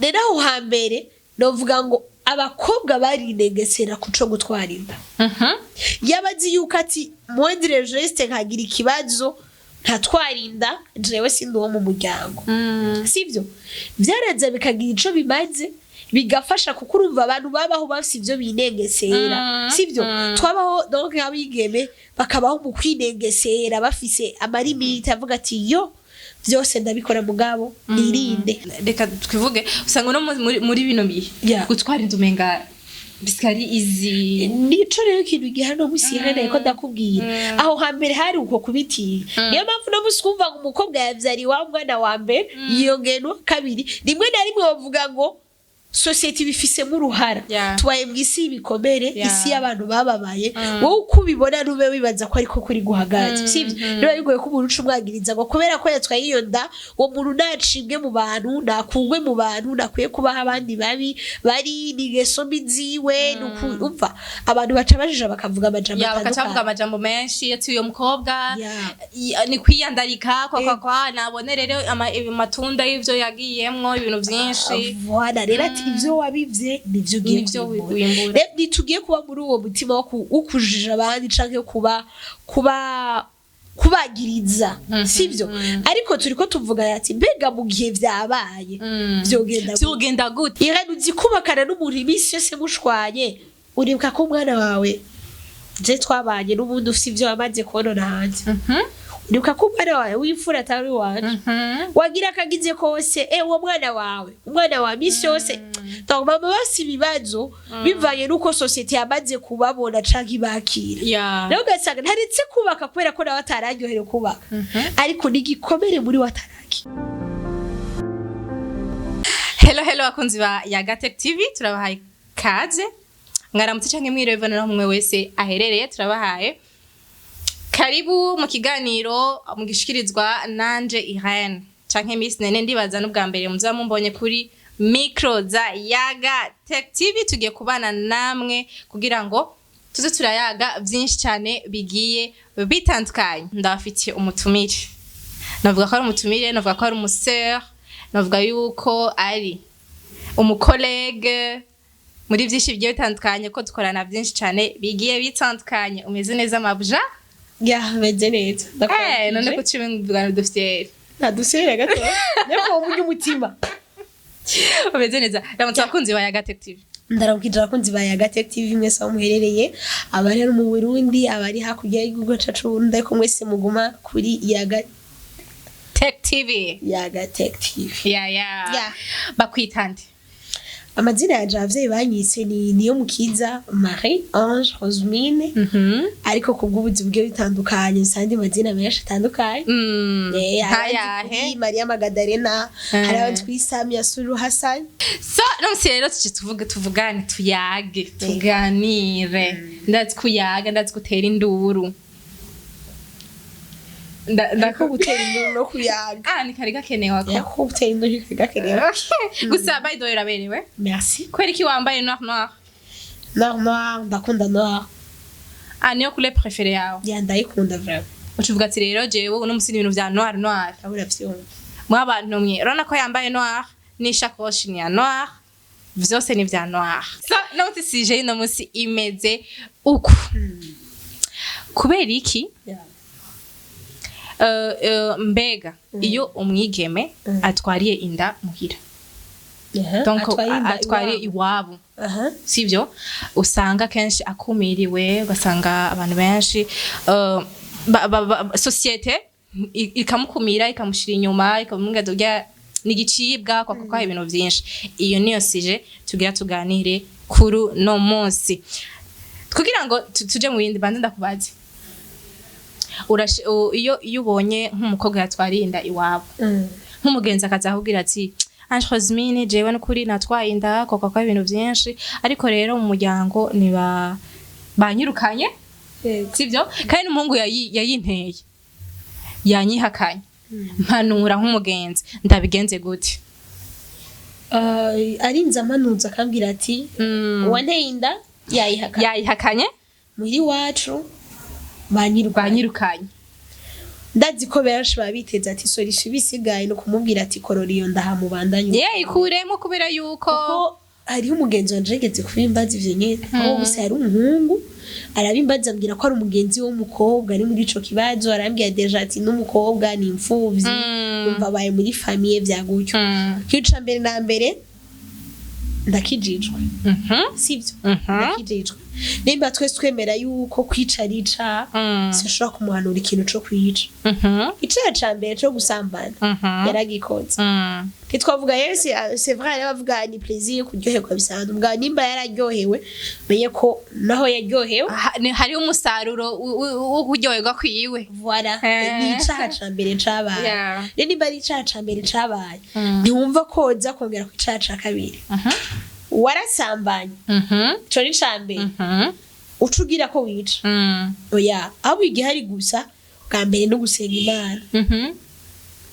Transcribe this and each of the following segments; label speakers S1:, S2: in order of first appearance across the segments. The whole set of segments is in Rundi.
S1: Rero aho hambere novuga ngo abakobwa barinegesera kuco gutwara inda. Yaba azi yuko ati moindre geste nkagira ikibazo ntatwara inda, jewe sindi uwo mu muryango. Sivyo? Vyaraza bikagira ico bimaze, bigafasha, kuko urumva abantu babaho bafise ivyo binengesera. Sivyo? Twabaho donc abigeme bakabaho mu kwinengesera, bafise ama limites, avuga ati: "Yo vyose ndabikora, mugabo nirinde."
S2: Reka twivuge, usanga no muri bino bihe gutwara inda umenga bisikari izi.
S1: Nico rero ikintu gihano musi ihereye ko ndakubwira, aho hambere hari uko kubitinya. Niyo mpamvu no musi kumva ngo umukobwa yavyara iwabo umwana wa mbere, yiyongera n'uwa kabiri. Rimwe na rimwe bavuga ngo société ibifisemo uruhara. Tubaye mu isi y'ibikomere, isi y'abantu bababaye. Wowe uko ubibona ntube wibaza ko ariko kuri guhagaze. Sivyo? Niba bigoye ko umuntu uca umwagiriza ngo kubera ko yatwaye iyo nda, uwo muntu nacibwe mu bantu, nakugwe mu bantu, nakwiye kubaho abandi babi bari ni ingeso mbi ziwe. Umva, abantu baca bajija bakavuga amajambo
S2: Ya, bakaca bavuga
S1: atandukanye.
S2: amajambo menshi ati uyo mukobwa ni kwiyandarika kwa nabone rero amatunda y'ivyo yagiyemwo, ibintu vyinshi.
S1: Voilà, rero ati ivyo wabivye nivyo ugiye
S2: Nivyo
S1: kwimbura.
S2: wimbura.
S1: Rero ntitugiye kuba muri uwo mutima wo kujija abandi canke kuba kubagiriza, sivyo? Ariko turiko tuvuga ati mbega mu gihe vyabaye vyogenda gute?
S2: Vyogenda gute?
S1: Irene, uzi kubakana n'umuntu iminsi yose mushwanye, uribuka ko umwana wawe, je twabanye n'ubundi ufise ivyo wamaze konona hanze, uribuka ko umwana wawe w'imfura atari uwanje, wagira akagize kose, uwo mwana wawe, umwana wawe misi yose. Donc baba bafise ibibazo bivanye n'uko société yamaze kubabona canke ibakira. Rero ugasanga ntaretse kubaka kubera ko nawe atararyoherewe kubaka, ariko ni igikomere muri we ataragira.
S2: Hello, hello bakunzi ba Yagatech TV, turabahaye kaze. Mwaramutse canke mwiriwe bivana naho umwe wese aherereye. Turabahaye karibu mu kiganiro mugishikirizwa nanje Irene canke Miss Nene. Ndibaza n'ubwa mbere muza mumbonye kuri micro za Yaga Tech TV. Tugiye kubana namwe kugira ngo tuze turayaga vyinshi cyane bigiye bitandukanye. Ndabafitiye umutumire, navuga ko ari umutumire, navuga ko ari umu sœur, navuga yuko ari umu collègue muri byinshi bigiye bitandukanye, ko dukorana byinshi cyane bigiye bitandukanye. Umeze neza, mabuja?
S1: Ya, meze neza.
S2: None ko tuba ibiganiro dufite?
S1: Nta dusubire gato niko wowe umutima.
S2: Umeze neza? Ramutse abakunzi ba Yaga Tech TV.
S1: Ndaramukije abakunzi ba Yaga Tech TV mwese aho muherereye, abari hano mu Burundi, abari hakurya y'igihugu cacu Burundi, ariko mwese muguma kuri Yaga
S2: Tech TV.
S1: Yaga Tech TV.
S2: Ya. Bakwita nde?
S1: Amazina yanje abavyeyi banyise ni niyo mukiza Marie Ange Rosmine, ariko kubw'ubuzi bugiye bitandukanye nsandi mazina menshi atandukanye. Hari abandi
S2: Nkayahe?
S1: kuri Maria Magdalena, hari abandi kuri Samia Suluhu Hassan.
S2: So nonse rero tuje tuvuge, tuvugane, tuyage, tuganire. Ndazi kuyaga, ndazi gutera induru.
S1: Ndako gutera induru no kuyaga.
S2: Ah, ni kari gakenewe ko.
S1: Ko gutera induru gakenewe.
S2: Gusa by the way uraberewe.
S1: Merci.
S2: Kubera iki wambaye noir noir?
S1: Noir noir, ndakunda noir.
S2: Ah, niyo couleur préférée yawe?
S1: Ya, ndayikunda vraiment.
S2: Ucuvuga ati rero jewe uno musi ni ibintu vya noir noir.
S1: Urabura vyumva.
S2: Mwabantu mwe, urabona ko yambaye noir n'ishakoshi ni ya noir, vyose ni vya noir. So no musi sujet y'uno musi imeze uku: kubera iki mbega iyo umwigeme atwariye inda muhira, donc
S1: Atwaye inda
S2: atwariye
S1: iwabo.
S2: Iwabo, sivyo? Usanga kenshi akumiriwe, ugasanga abantu benshi société ikamukumira, ikamushira inyuma, ikamubwira urya ni igicibwa kwa kuko ibintu vyinshi. Iyo niyo sujet tugira tuganire kuri no munsi. Kugira ngo tuje mu bindi, banze ndakubaze. Iyo ubonye nk'umukobwa yatwariye inda iwabo, nk'umugenzi akaza akubwira ati: "Ange Rosmine, jewe n'ukuri natwaye inda koko kwa ibintu vyinshi, ariko rero mu muryango niba banyirukanye, sivyo? Kandi n'umuhungu yayinteye yanyihakanye, mpanura nk'umugenzi, ndabigenze gute?"
S1: Arinze amanuza akambwira ati uwanteye inda yayihakanye,
S2: yayihakanye,
S1: muhira iwacu banyirukanye,
S2: banyirukanye.
S1: Ndazi ko benshi baba biteze ati solution ibisigaye ni ukumubwira ati korora iyo ndahamubandanye.
S2: Yeah, ikuremo kubera yuko
S1: Kuko hariho umugenzi wanje yigeze kubimbaza ivyo nyene, aho gusa yari umuhungu, arabimbaza, ambwira ko ari umugenzi w'umukobwa ari muri ico kibazo. Arambwira déjà ati n'umukobwa ni imfuvyi, umva abaye muri famille vya gutyo. Ikintu ca mbere na mbere, ndakijijwe, sivyo? Ndakijijwe. Nimba twese twemera yuko kwica ari icaha, sinshobora kumuhanura ikintu co kwica. Icaha ca mbere co gusambana yaragikoze. Ntitwavuga yesi, c'est vrai, hari abavuga ni plaisir, kuryoherwa bisanzwe. Mbwa nimba yararyohewe, menye ko naho yaryohewe
S2: Hariho umusaruro wo kuryoherwa kwiwe.
S1: Voilà. Ni icaha ca mbere cabaye. Rero nimba ari icaha ca mbere cabaye, ntiwumva ko woza kongera ku icaha ca kabiri. Warasambanye, ico ni ica mbere, uca ugira ko wica? Oya. Ahubwo igihari gusa bwa mbere no gusenga Imana.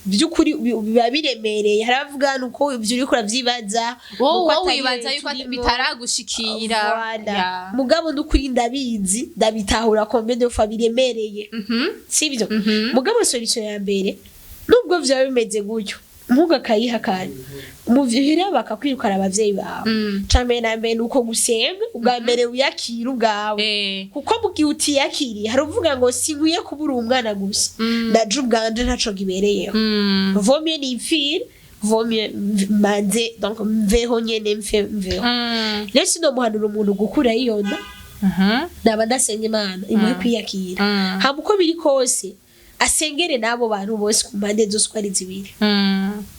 S1: By'ukuri biba biremereye. Hari abavuga nuko ivyo uriko uravyibaza,
S2: wowe
S1: nuko
S2: wowe
S1: atari
S2: wibaza yuko
S1: turimo.
S2: bitaragushikira.
S1: Voilà. Mugabo n'ukuri ndabizi, ndabitahura combien de fois biremereye, sibyo? Mugabo solution ya mbere, nubwo vyaba bimeze gutyo, umuhungu akayihakana, umuvyeyi bakakwirukana, abavyeyi bawe, ca mbere na mbere ni uko gusenga ubwa mbere, wiyakira ubwawe, kuko mu gihe utiyakiriye, hari uvuga ngo sinkwiye kubura umwana gusa, ndaje ubwanje ntaco gibereyeho, vaut mieux nipfire, vaut mieux manze donc mveho nyene, mfe mveho. Rero sinomuhanura umuntu gukura iyo nda, naba ndasenga Imana imuhe kwiyakira. Hama uko biri kose asengere n'abo bantu bose ku mpande zose uko ari zibiri,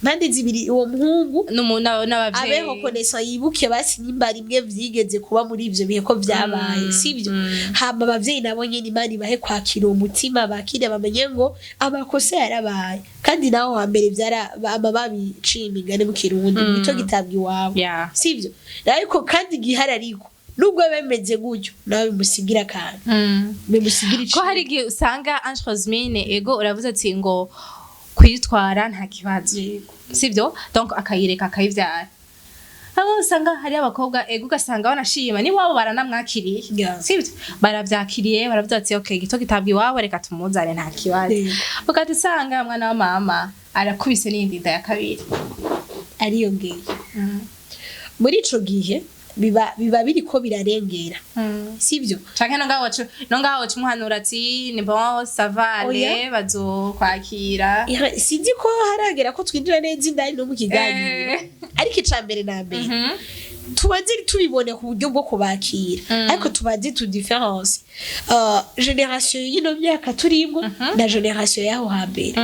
S1: mpande zibiri, uwo muhungu
S2: n'abavyeyi
S1: abeho connaissant, yibuke basi nimba rimwe vyigeze kuba muri ivyo bihe ko vyabaye, sivyo? Hama abavyeyi nabo nyene Imana ibahe kwakira uwo mutima, bakire, bamenye ngo amakosa yarabaye, kandi naho hambere vyara bama babiciye imigani mu Kirundi, nico gitabwa iwabo, sivyo? Ariko kandi igihari, ariko nubwo biba bimeze gutyo, nawe bimusigira akantu, bimusigira
S2: Ko hari igihe usanga Ange Rosmine, ego, uravuze ati ngo kuyitwara nta kibazo, sivyo? Donc akayireka akayivyara. Abo usanga hari abakobwa, ego, ugasanga banashima n'iwabo baranamwakiriye, sivyo? Baravyakiriye, baravuze ati okay, gito gitabwa iwabo, reka tumuzane, nta kibazo. Ugahita usanga mwana wa mama arakubise n'iyindi nda ya kabiri.
S1: Ariyongeye. Muri ico gihe biba biriko birarengera, sivyo?
S2: Canke no ngaho wacu umuhanura ati ni bon, ça va
S1: Oya.
S2: aller, bazokwakira.
S1: Sinzi ko haragera ko twinjira neza indani no mu kiganiro, ariko ica mbere na mbere, tubanze tubibone ku buryo bwo kubakira, ariko tubanze tu différence génération y'ino myaka turimo na génération y'aho hambere.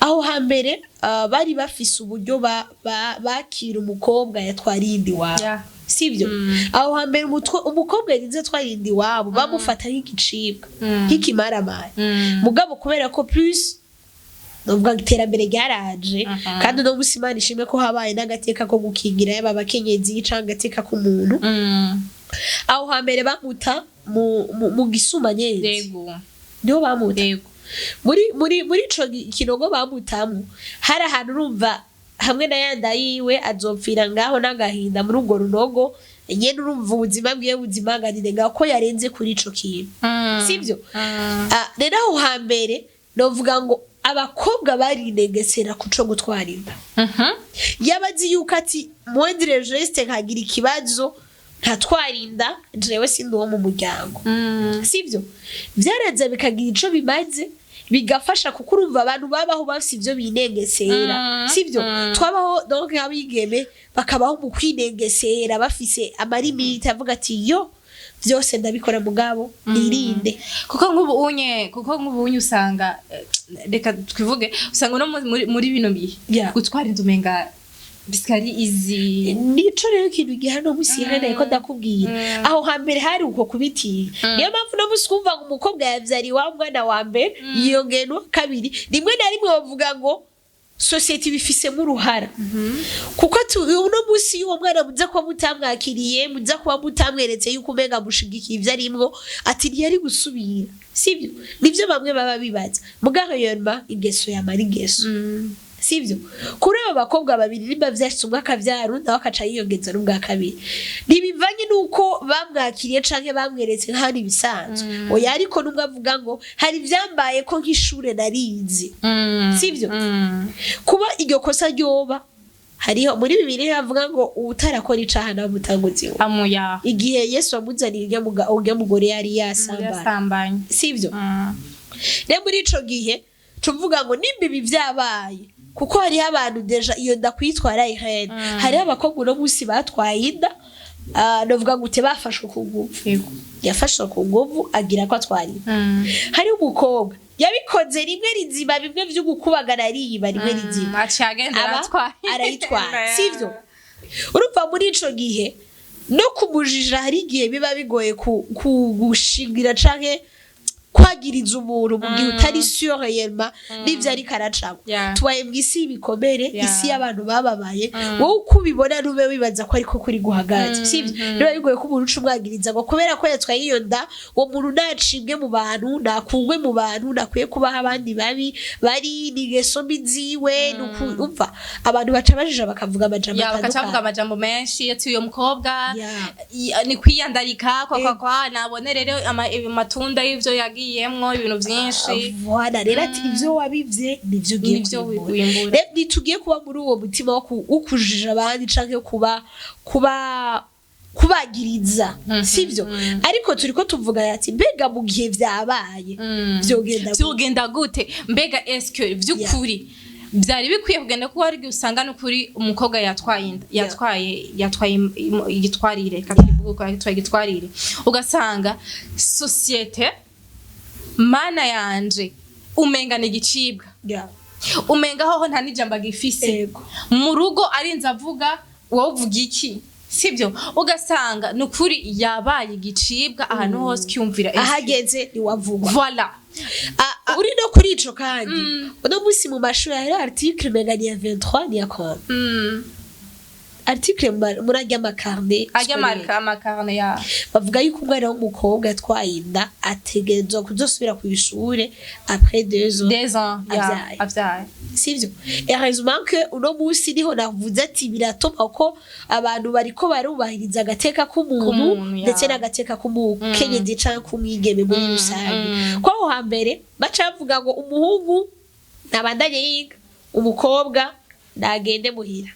S1: Aho hambere bari bafise uburyo bakira umukobwa yatwara iyindi iwabo, sibyo? Aho hambere umukobwa yarinze atwara inda iwabo bamufata nk'igicibwa, nk'ikimaramari. Mugabo kubera ko plus novuga ngo iterambere ryaraje, kandi uno musi Imana ishimwe ko habaye n'agateka ko gukingira yaba abakenyezi canke agateka k'umuntu. Aho hambere bamuta mu gisumanyenzi, niho bamuta. Muri ico kinogo bamutamwo, hari ahantu urumva hamwe na yanda yiwe azopfira ngaho n'agahinda muri urwo runogo nyene. Urumva ubuzima bwiwe buzimanganire ngaho ko yarenze kuri ico kintu, sivyo? Ah, rero aho hambere novuga ngo abakobwa barinegesera kuco gutwara inda. Yaba azi yuko ati moindre geste nkagira ikibazo ntatwara inda, jewe sindi uwo mu muryango, sivyo? Vyaraza bikagira ico bimaze, bigafasha, kuko urumva abantu babaho bafise ivyo binengesera, sivyo? Twabaho donc abigeme bakabaho mu kwinengesera, bafise ama limites, avuga ati yo vyose ndabikora mugabo nirinde.
S2: Kuko nk'ubu unye usanga reka twivuge, usanga no muri bino bihe gutwara inda umenga bisikari izi.
S1: Nico rero ikintu gihari no musi iherereye ko ndakubwira, aho hambere hari uko kubitinya. Niyo mpamvu no musi kumva ngo umukobwa yavyara iwabo umwana wa mbere, yiyongeye n'uwa kabiri, rimwe na rimwe bavuga ngo société ibifisemo uruhara, kuko uno musi y'uwo mwana muza kuba mutamwakiriye, muza kuba mutamweretse yuko umenga mushigikiye ivyo arimwo, ati ntiyari gusubira, sivyo? Nivyo bamwe baba bibaza. Mugabo yorma ingeso yamara ingeso. Sivyo? Kuri abo bakobwa babiri, nimba vyashitse umwe akavyara, undi nawe akaca yiyongeza n'ubwa kabiri, ntibivanye n'uko bamwakiriye canke bamweretse nk'aho ibisanzwe. Oya, ariko n'umwe avuga ngo hari ivyambaye ko nk'ishure narize. Sivyo? Kuba iryo kosa ryoba hariho muri Bibiliya havuga ngo utarakora icaha namutanguzi.
S2: Amuya.
S1: Igihe Yesu amuzaniye urya mugore yari yasambanye.
S2: Yasambanye.
S1: Sivyo? Rero muri ico gihe tuvuga ngo nimba ibi vyabaye, kuko hariho abantu déjà iyo nda kuyitwara ihene, hariho abakobwa uno munsi batwaye inda, novuga gute, bafashwe ku nguvu. Yafashwe ku nguvu, agira ko atwara inda. Hariho umukobwa yabikoze rimwe rizima, bimwe vyo gukubagana, ariba rimwe rizima.
S2: Aciye agenda
S1: Aba
S2: aratwaye.
S1: arayitwara, sivyo? Urumva muri ico gihe no kumujija hari igihe biba bigoye kugushingira canke kwagiriza umuntu mu gihe utari sûr réellement n'ivyo ariko aracamo. Tubaye mw'isi y'ibikomere, isi y'abantu bababaye. Wowe uko ubibona ntube wibaza ko ariko kuri guhagaze, sivyo? Biba bigoye ko umuntu uca umwagiriza ngo kubera ko yatwaye iyo nda, uwo muntu nacibwe mu bantu, nakugwe mu bantu, nakwiye kubaho abandi babi bari ni ingeso mbi ziwe. Umva abantu baca bajija bakavuga amajambo
S2: Ya, bakaca bavuga
S1: atandukanye.
S2: amajambo menshi ati uyo mukobwa ni kwiyandarika kwa kwa kwa nabone rero amatunda y'ivyo yagiyemwo, ibintu vyinshi.
S1: Voilà, rero ati ivyo wabivye nivyo ugiye
S2: Nivyo
S1: kwimbura.
S2: wimbura.
S1: Rero ntitugiye kuba muri uwo mutima wo kujija abandi canke kuba kubagiriza, sivyo? Ariko turiko tuvuga ati mbega mu gihe vyabaye vyogenda gute?
S2: Vyogenda gute? Mbega eske vy'ukuri vyari bikwiye kugenda? Kuko hari igihe usanga n'ukuri umukobwa yatwaye inda, yatwaye igitwarire, reka tubivuge uko, yatwaye igitwarire, ugasanga société, mana yanje, umenga ni igicibwa, umenga hoho nta n'ijambo agifise mu rugo, arinze avuga wowe uvuga iki, sibyo? Ugasanga ni ukuri yabaye igicibwa ahantu hose, ukiyumvira
S1: Ahageze ntiwavugwa.
S2: Voilà.
S1: Uri no kuri ico kandi, uno munsi mu mashuri hariho article, menga ni ya 23, ni ya konti article muri arya ma carnet
S2: Arya
S1: scolaire.
S2: Ama carnet ya.
S1: Bavuga yuko umwana w'umukobwa atwaye inda ategerezwa kuzosubira ku ishure après 2 ans.
S2: 2 ans ya.
S1: Avyaye.
S2: Avyaye.
S1: Sivyo? Heureusement que uno munsi niho navuze ati biratuma ko abantu bariko barubahiriza agateka k'umuntu
S2: K'umuntu, ya.
S1: ndetse n'agateka k'umukenyezi canke k'umwigeme muri rusange, ko aho hambere baca bavuga ngo umuhungu ntabandanye yiga, umukobwa nagende muhira.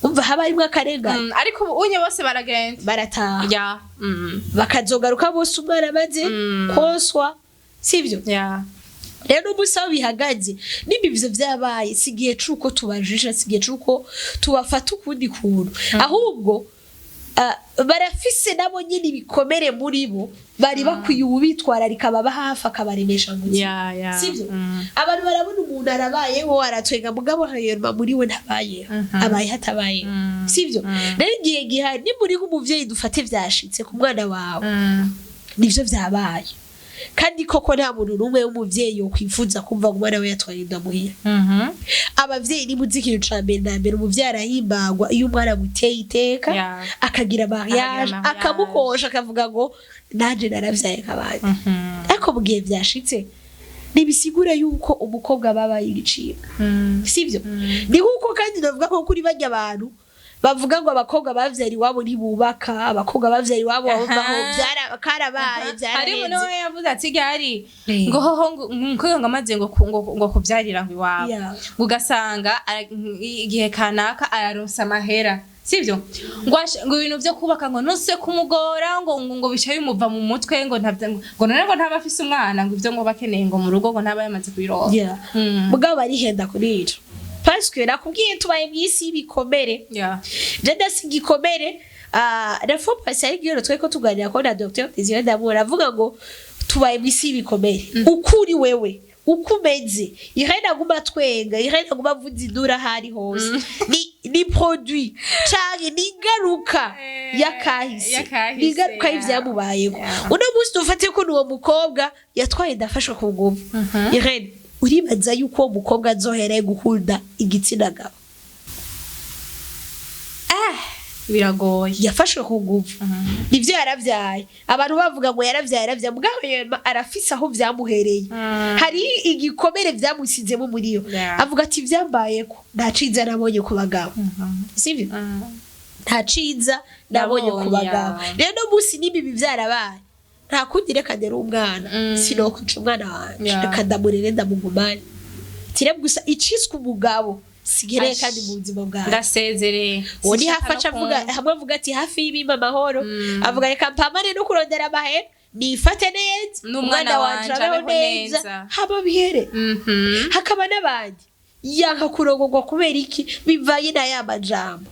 S1: Umva haba harimwo akarengane.
S2: Ariko ubu unye bose baragenda.
S1: Barataha.
S2: Ya.
S1: Bakazogaruka bose umwana amaze konswa, sivyo?
S2: Ya.
S1: Rero n'umunsi aho bihagaze, nimba ivyo vyabaye, si igihe c'uko tubajisha, si igihe c'uko tubafata ukundi kuntu, ahubwo barafise nabo nyene ibikomere muri bo, bari bakwiye uwubitwararika, baba hafi, akabaremesha mu buzima.
S2: Ya ya
S1: Sivyo? Abantu barabona umuntu arabayeho, aratwenga, mugabo hanyuma muri we ntabayeho, abayeho atabayeho, sivyo? Rero igihe gihari, nimba uri nk'umuvyeyi, dufate vyashitse ku mwana wawe, nivyo vyabaye, kandi koko nta muntu n'umwe w'umuvyeyi yokwifuza kumva ngo umwana we yatwaye inda muhira. Abavyeyi, nimuzi ikintu ca mbere na mbere, umuvyeyi arahimbagwa iyo umwana amuteye iteka, akagira mariage,
S2: Akagira mariage.
S1: akamukosha, akavuga ngo nanje naravyaye nk'abandi. Ariko mu gihe vyashitse, ntibisigura yuko umukobwa babaye igicibwa, sivyo? Ni nkuko kandi navuga ko kuri barya abantu bavuga ngo abakobwa bavyara iwabo ntibubaka, abakobwa bavyara iwabo bavaho, karabaye.
S2: Hari umuntu
S1: Vyarahenze.
S2: we yavuze ati gari ngo hoho ngo ngo amaze ngo kuvyarira ngo iwabo, ngo ugasanga igihe kanaka araronsa amahera, sivyo? Ngo ngo ibintu vyo kubaka ngo nuse kumugora, ngo bica bimuva mu mutwe, ngo ntavyo, ngo none ngo ntaba afise umwana, ngo ivyo ngo bakeneye ngo mu rugo ngo ntaba yamaze kubironka.
S1: Mugabo barihenda kuri ico, parce que nakubwiye tubaye mw'isi y'ibikomere. Je ndasi igikomere, la fois passée hari igihe twari ko tuganira ko na Dr Desire Ndamura avuga ngo tubaye mw'isi y'ibikomere. Uko uri wewe, uko umeze, Irene aguma twenga, Irene aguma avuza induru aho ari hose, ni produit canke ni ingaruka y'akahise.
S2: Y'akahise,
S1: Ni ingaruka y'ivyamubayeko. Uno munsi dufate ko uwo mukobwa yatwaye inda afashwe ku nguvu, Irene, uribaza yuko uwo mukobwa azohera gukunda igitsina gabo?
S2: Biragoye.
S1: Yafashwe ku nguvu, nivyo yaravyaye. Abantu bavuga ngo yaravyaye, yaravyaye, mugabo yema arafise aho vyamuhereye, hari igikomere vyamusizemo muri yo. Avuga ati vyambayeko, nta ciza nabonye ku bagabo, sivyo? Nta ciza nabonye ku
S2: Nabonye,
S1: bagabo. Rero no munsi n'ibibi vyarabaye, nta kundi, reka ndere umwana, sinokwica umwana wanje, reka ndamurere, ndamugumane tire gusa iciswe umugabo sigereye
S2: Ash.
S1: kandi mu buzima bwanjye.
S2: Ndasezereye.
S1: Uwo ni
S2: Sinshaka
S1: hafi aca
S2: no
S1: avuga
S2: kumva.
S1: hamwe, avuga ati hafi y'ibimpa amahoro, avuga reka mpamane no kurondera amahera, nifate neza,
S2: n'umwana wanje
S1: abeho
S2: abeho
S1: neza,
S2: neza.
S1: Hama bihere. Hakaba n'abandi yanka kurongorwa kubera iki? Bivanye na ya majambo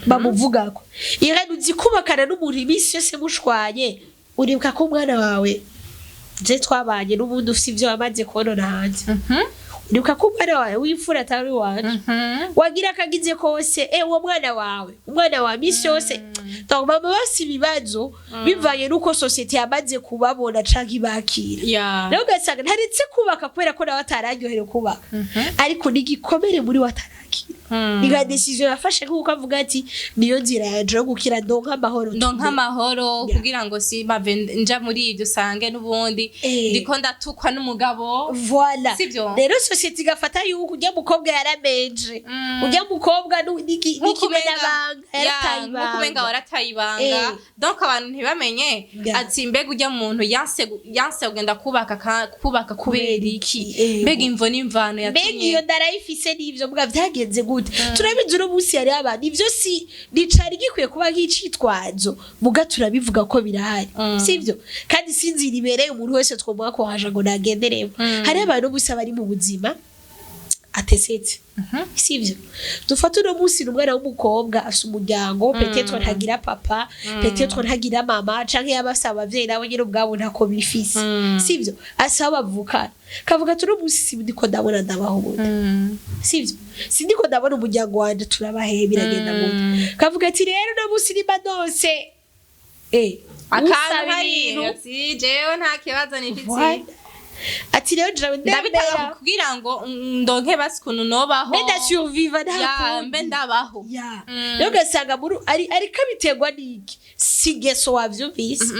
S1: bamuvugako. Irene, uzi kubakana n'umuntu iminsi yose mushwanye, uribuka ko umwana wawe je twabanye n'ubundi ufite ivyo wamaze kubonona hanze, uribuka ko umwana wawe w'imfura atari uwanje, wagira akagize kose, uwo mwana wawe, umwana wawe misi yose. Donc bama bafise ibibazo bivanye n'uko société yamaze kubabona canke ibakira. Rero ugasanga ntaretse kubaka kubera ko nawe atararyoherewe kubaka, ariko ni igikomere muri we atarakira. Ni nka décision yafashe nk'uko avuga ati niyo nzira yanje yo gukira, ndonka amahoro.
S2: Ndonka amahoro, kugira ngo simave nja muri ibyo, usange n'ubundi ndiko ndatukwa n'umugabo.
S1: Voilà.
S2: Sivyo?
S1: Rero société igafata yuko ujya mukobwa yaramenje, ujya mukobwa
S2: Nk'uko
S1: n'ikimenabanga, yarataye
S2: nk'uko umenga
S1: ibanga.
S2: warataye ibanga. Donc abantu ntibamenye ati mbega ujya muntu yanse kugenda kubaka kubaka kubera iki? Mbega imvo n'imvano
S1: Mbega
S2: yatumye
S1: iyo ndarayifise n'ivyo mbwa vyagenze gute? Turabizi, uno munsi hariho abantu ivyo si nicari gikwiye kuba nk'icitwazo, muga turabivuga ko birahari, sivyo? Kandi sinzira ibereye umuntu wese twomuha ko haje ngo nagenderemo. Hariho abantu gusa bari mu buzima atesetse, sivyo? Dufate uno munsi ni umwana w'umukobwa afise umuryango, peut-être ntagira papa, peut-être ntagira mama, canke yaba afise abavyeyi nabo nyene ubwabo ntako bifise, sivyo? Asaba bavukana, kavuga ati uno munsi sindiko ndabona ndabahunda, sivyo? Sindiko ndabona umuryango wanje, turabaheye, biragenda gute? Kavuga ati rero uno munsi nimba ndose
S2: akantu
S1: usaba
S2: hariya
S1: ibintu
S2: ati jewe nta kibazo nifitiye.
S1: Voilà. Ati rero jewe
S2: ndabitanga
S1: ndemera
S2: kugira ngo ndonke basi ukuntu nobaho,
S1: mbe ndasurviva, nta
S2: ya
S1: kundi.
S2: Mbe ndabaho.
S1: Ya, rero ugasanga muri ari ariko abiterwa n'iki? Si ingeso, wavyumvise,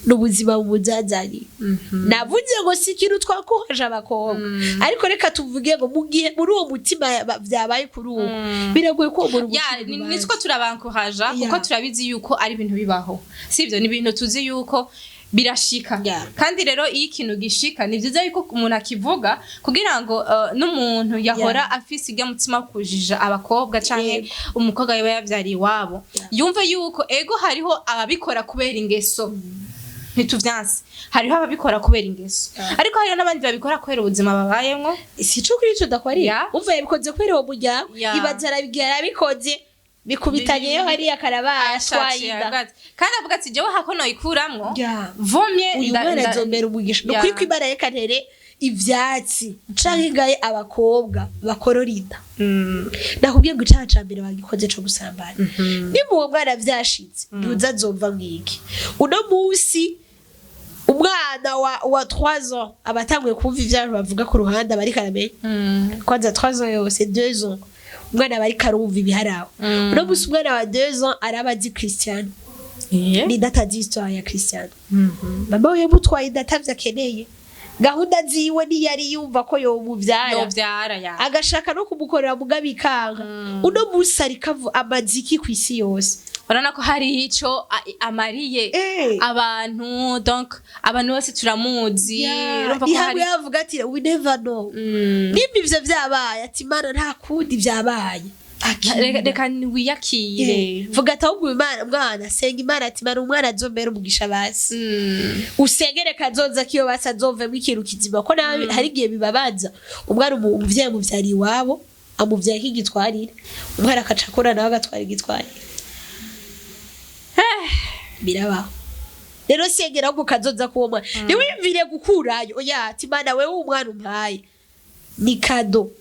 S1: ni ubuzima bumuzazaniye. Navuze ngo si ikintu twakohaje abakobwa, ariko reka tuvuge ngo mu gihe muri uwo mutima vyabaye kuri uwo, biragoye ko uwo muntu
S2: ya
S1: umucira urubanza.
S2: Nitwo turabankuhaja kuko turabizi yuko ari ibintu bibaho, sivyo? Ni ibintu tuzi yuko birashika. Kandi rero iyo ikintu gishika, ni byiza yuko umuntu akivuga kugira ngo n'umuntu yahora afise irya mutima wo kujija abakobwa canke umukobwa yaba yavyariye iwabo, yumve yuko ego hariho ababikora kubera ingeso, ntituvyanse, hariho ababikora kubera ingeso, ariko hariho n'abandi babikora kubera ubuzima babayemwo.
S1: Si ico kuri ico ndakwariye. Umva, yabikoze kubera uwo muryango. Ibaza, arabigira, arabikoze, bikubitanyeyo hariya, karabaye, atwaye inda.
S2: Kandi avuga ati jewe hako noyikuramwo vomye
S1: Uyu mwana azombera umugisha, ni ukuri kw'Imana. Reka ntere ivyatsi canke ngaye abakobwa bakorora inda. Nakubwiye ngo icaha ca mbere bagikoze co gusambana, nimba uwo mwana vyashitse, ntuza azova mwiki. Uno munsi umwana wa 3 ans aba atanguye kumva ivyo abantu bavuga ku ruhande, aba ariko aramenya. Kwanza 3 ans yose, 2 ans, umwana aba ariko arumva ibiharawe. Uno munsi umwana wa 2 ans araba azi Cristiano. Ni atazi histoire ya Cristiano. Mama we yamutwaye inda atavyo akeneye, gahunda ziwe ntiyari yumva ko yomuvyara.
S2: Yovyara ya.
S1: Agashaka no kumukorera mugabe ikanga. Uno munsi ariko amaziki kw'isi yose.
S2: Urabona ko hari ico amariye abantu, donc abantu bose turamuzi. Urumva ko
S1: Ni hamwe
S2: hari
S1: yavuga ati we never know. Nimba ivyo vyabaye, ati Imana nta kundi, vyabaye. Akira.
S2: Reka wiyakire.
S1: Vuga ati ahubwo Imana, mwana senga Imana ati Imana, umwana azombera umugisha basi. Usengere kazoza kiyo basi azovemwo ikintu kizima, ko nawe hari igihe bibabaza umwana, umuvyeyi amuvyara iwabo, amuvyara nk'igitwarire, umwana akaca akura nawe agatwara igitwarire. Birabaho. Rero sengera ahubwo kazoza k'uwo mwana, ntiwiyumvire gukurayo. Oya, ati Imana, wewe umwana umpaye ni cadeau,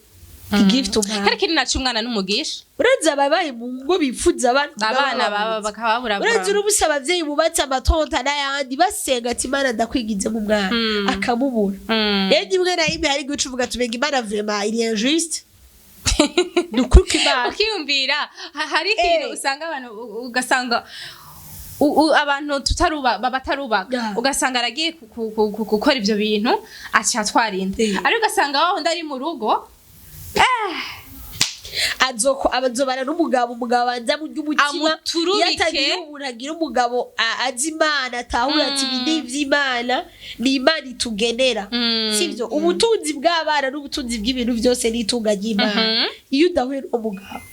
S1: igift umpaye.
S2: Kari kiri naco, umwana n'umugisha.
S1: Urazi ababaye mu ngo bifuza abana,
S2: abana baba bakababura.
S1: Urazi urubusa abavyeyi bubatse amatonta n'ayandi, basenga ati Imana, ndakwigize mu mwana, akamubura. Rero rimwe na rimwe hari guca uvuga tumenga Imana vraiment iri injuste. Ni ukuri kw'Imana.
S2: Ukiyumvira hari ikintu usanga abantu ugasanga abantu tutaruba batarubaka, ugasanga aragiye gukora ivyo bintu, aca atwara inda, ariko ugasanga wa wundi ari mu rugo.
S1: Azoko azobana n'umugabo, umugabo abanza murya umutima.
S2: Amuturubike.
S1: Iyo atagira umuntu agira umugabo azi Imana, atahura ati ibi ni ivy'Imana, ni Imana itugenera, sivyo? Ubutunzi bw'abana n'ubutunzi bw'ibintu byose ni itunga ry'Imana. Iyo udahuye n'uwo mugabo,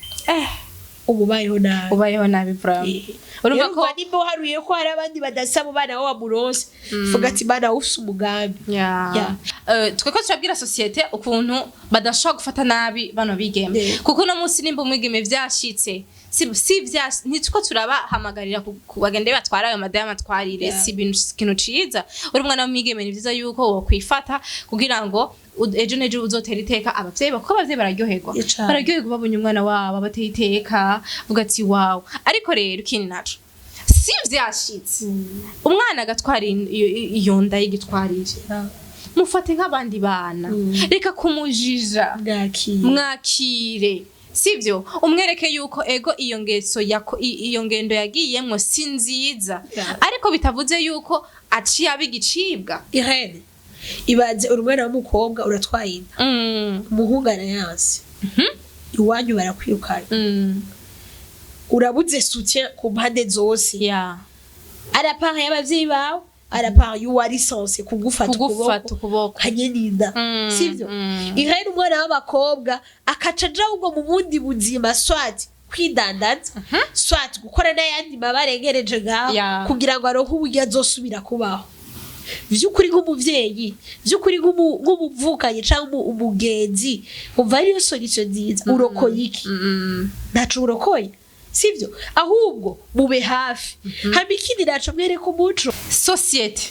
S1: uba ubayeho nabi.
S2: Ubayeho nabi vraiment. Urumva
S1: Rero
S2: ko
S1: nimba uharuye ko hari abandi badasaba abana bo wamuronse, vuga ati: "Imana, ufise umugambi."
S2: Yeah. Tweko turabwira société ukuntu badashobora gufata nabi bano bigeme, kuko uno munsi nimba umwigeme vyashitse, si ntitwo turabahamagarira bagende batware ayo madamu atwarire. Si ibintu ikintu ciza. Uri umwana w'umwigeme, ni vyiza yuko wokwifata kugira ngo ejo n'ejo uzotera iteka abavyeyi, kuko abavyeyi bararyoherwa.
S1: Cane.
S2: Bararyoherwa babonye umwana wabo abateye iteka, vuga ati: "Wawe." Ariko rero ikindi naco, si vyashitse umwana agatwara iyo nda y'igitwarire, mufate nk'abandi bana, reka kumujija.
S1: Mwakira.
S2: Mwakire, sivyo? Umwereke yuko ego iyo ngeso iyo ngendo yagiyemwo si nziza, ariko bitavuze yuko aciye aba igicibwa.
S1: Irene, ibaze uri umwana w'umukobwa, uratwaye inda, umuhungu arayanse, iwanyu barakwirukana, urabuze soutien ku mpande zose, à part y'abavyeyi bawe, à part y'uwari censé kugufata
S2: kugufata
S1: ukuboko
S2: ukuboko
S1: nka nyeninda, sivyo? Irene, umwana w'abakobwa akaca aja ahubwo mu bundi buzima, soit kwidandaza, soit gukora n'ayandi mabarengereje ngaho, kugira ngo aronke uburyo azosubira kubaho. Vy'ukuri nk'umuvyeyi, vy'ukuri nk'umuvukanyi canke umugenzi, umva ariyo solution nziza? Urokoye iki? Ntaco urokoye, sivyo? Ahubwo mube hafi. Hama ikindi naco, mwereka umuco.
S2: Société,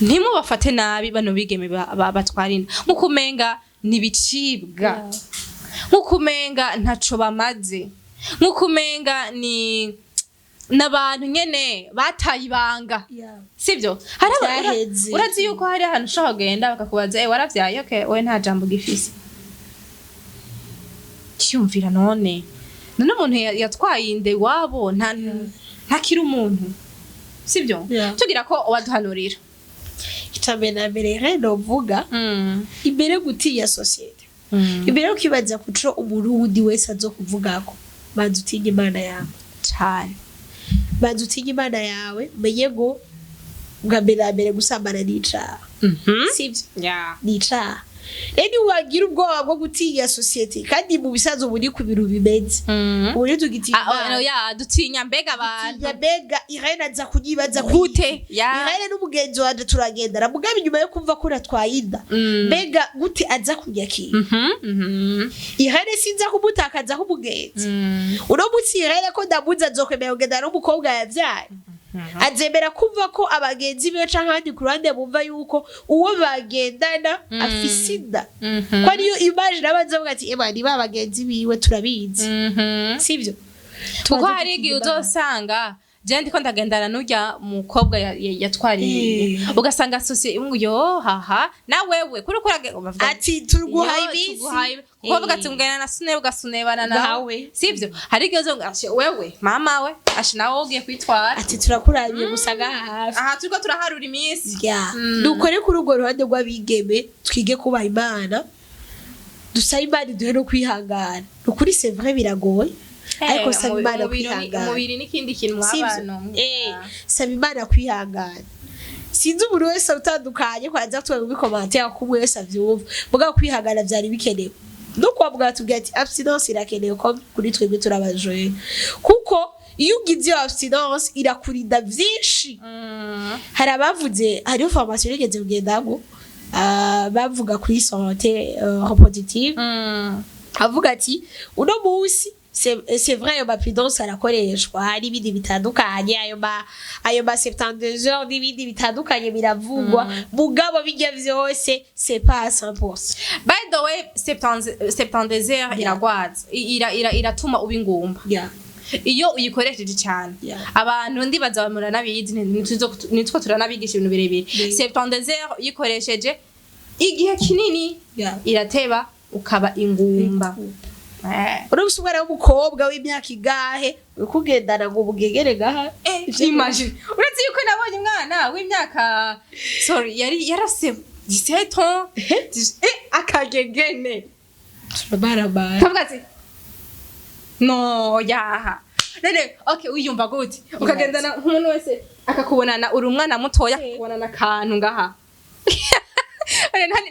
S2: ntimubafate nabi bano bigeme batwara inda, nkuko umenga nibicibwa, nkuko umenga ntaco bamaze, nkuko umenga ni n'abantu nyene bataye ibanga, sivyo? Hari
S1: Vyaheze.
S2: Urazi yuko hari ahantu ushobora kugenda bakakubaza: "Eh, waravyaye? Okay, wewe nta jambo ugifise." Cyumvira none umuntu yatwaye inda iwabo ntakiri umuntu, sibyo? Tugira ko waduhanurira.
S1: Icambere na mbere rero novuga, imbere yo gutinya société, imbere yo kwibaza kuco umuntu wundi wese azokuvugako, banza utinye Imana yawe.
S2: Cane.
S1: Banza utinye Imana yawe, umenye ngo bwa mbere na mbere gusambana n'icaha, sivyo? Ni icaha. Rero niwagira ubwoba bwo gutinya société, kandi mu bisanzwe ubu ni ku bintu bimeze, ubu ntitugitinya
S2: Ah,
S1: Imana.
S2: oh, ya dutinya mbega abantu.
S1: Tinya mbega Irene aza kunyibaza
S2: Gute? Ya.
S1: Irene n'umugenzi wanje turagendana, mugabo inyuma yo kumva ko natwaye inda, mbega gute aza kunyakira?
S2: Mhm, mhm.
S1: Irene sinza kumutakaza nk'umugenzi. Uno munsi Irene ko ndamuzi, azokwemera kugendana n'umukobwa yavyaye? Azemera kumva ko abagenzi biwe canke abandi ku ruhande bumva yuko uwo bagendana afise inda? Ko ariyo image nabanza bavuga ati: "Ema ni ba bagenzi biwe, turabizi." Sivyo?
S2: Kuko hari igihe uzosanga je ndiko ndagendana n'urya mukobwa yatwariye, ugasanga sosie yo haha na wewe kuri kurage bavuga
S1: ati: "Tuguhaye
S2: yo,
S1: iminsi."
S2: Kuko bavuga ati ngana na sune ugasunebana nawe.
S1: Nawe.
S2: Sivyo? Hari igihe uzonga ashe wewe mama we ashe nawe ugiye kwitwara.
S1: Ati: "Turakurabiye gusa ngaha hafi."
S2: Aha turiko turaharura iminsi.
S1: Ya, dukore kuri urwo ruhande rw'abigeme, twige kubaha Imana, dusabe Imana iduhe no kwihangana. Ni ukuri, c'est vrai, biragoye, ariko saba Imana kwihangana.
S2: Umubiri n'ikindi kintu
S1: Sivyo?
S2: mw'abantu.
S1: Saba Imana kwihangana. Sinzi umuntu wese utandukanye kwanza tuba muri commentaire ko umwe wese avyumva, mugabo kwihangana vyari bikenewe. No kwa muganga tubwira ati abstinence irakenewe ko kuri twebwe turabajene, kuko iyo ugize iyo abstinence irakurinda vyinshi. Hari abavuze, hariho formation nigeze kugendamo, bavuga kuri santé reproductive, avuga ati uno munsi c'est vrai, ayo ma prudence arakoreshwa, hari ibindi bitandukanye, ayo ma 72 heures n'ibindi bitandukanye biravugwa, mugabo bijya vyose c'est pas à 100%.
S2: By the way, 72 heures iragwaza, iratuma uba ingumba iyo uyikoresheje cyane. Abantu ndibaza muranabizi, nitwo turanabigisha ibintu birebire. 72 heures uyikoresheje igihe kinini, irateba. Ukaba ingumba.
S1: Urabona umwana w'umukobwa w'imyaka igahe uriko ugendana ngo ubugegere gaha?
S2: Imagine, uretse yuko nabonye umwana w'imyaka, sorry, yari yarase 17 ans, akagegene.
S1: Turabaramara.
S2: Kavuga ati no yaha none, okay, wiyumva gute ukagendana nk'umuntu wese akakubonana uri umwana mutoya, akakubonana akantu ngaha?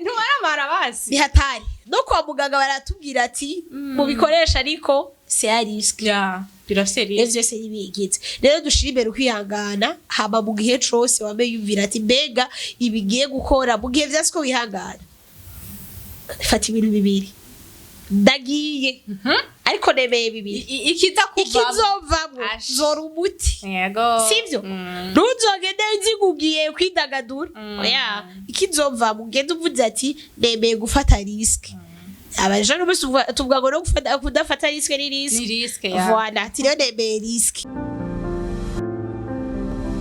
S2: Ntumaramara basi.
S1: Ni hatari. No kwa muganga baratubwira ati mubikoresha, ariko c'est à risque.
S2: Ya, birafise.
S1: Rero vyose ntibigize. Rero dushira imbere ukwihangana, hama mu gihe cose wame yumvira ati mbega ibigiye gukora mu gihe vyasi ko wihangana, fata ibintu bibiri: ndagiye, ariko nemeye bibiri.
S2: Ikiza kuvamo.
S1: Ikizovamwo
S2: Ash.
S1: zora umuti. Sivyo? Ntuzogende nzigugiye kwidagadura. Oya, ikizovamwo ugende uvuze ati nemeye gufata risque. Abaje n'umunsi tuvuga ngo no gufata, kudafata risque ni risque.
S2: Ni risque, ya.
S1: Voilà, ati rero nemeye risque.